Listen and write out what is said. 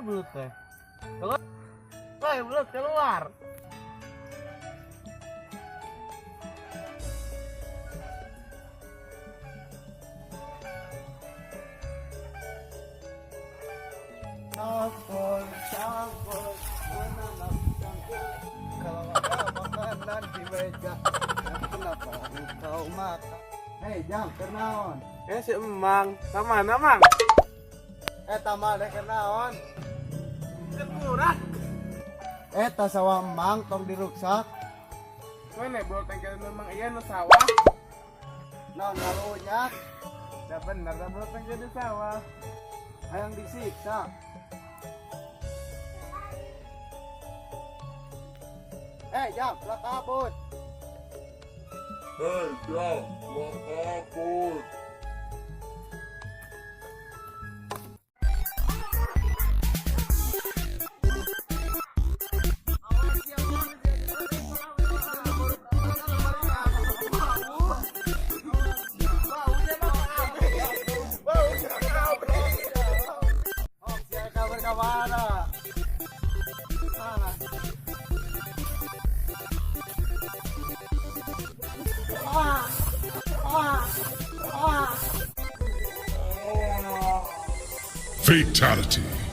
Belut teh. Keluar. Woi, belut keluar. Campur, campur, menanam cangkul. Kalau ada makanan di meja, kenapa engkau makan? Hei, Jang, kenaon? Eh, si Emang, ka mana, Mang? Eh, tamal deh kenaon? Kekurang. Eh, tas sawah emang tong diruksak. Mana belut tengkel memang iya nu sawah. Naon ngarunya? Ya bener, dah belut tengkel di sawah. Hayang disiksa. Eh, Jang, lah kabut. Hei, Jang, kabut. Oh, siapa kabar kamana? Ah. Ah. Ah. Ah. Fatality.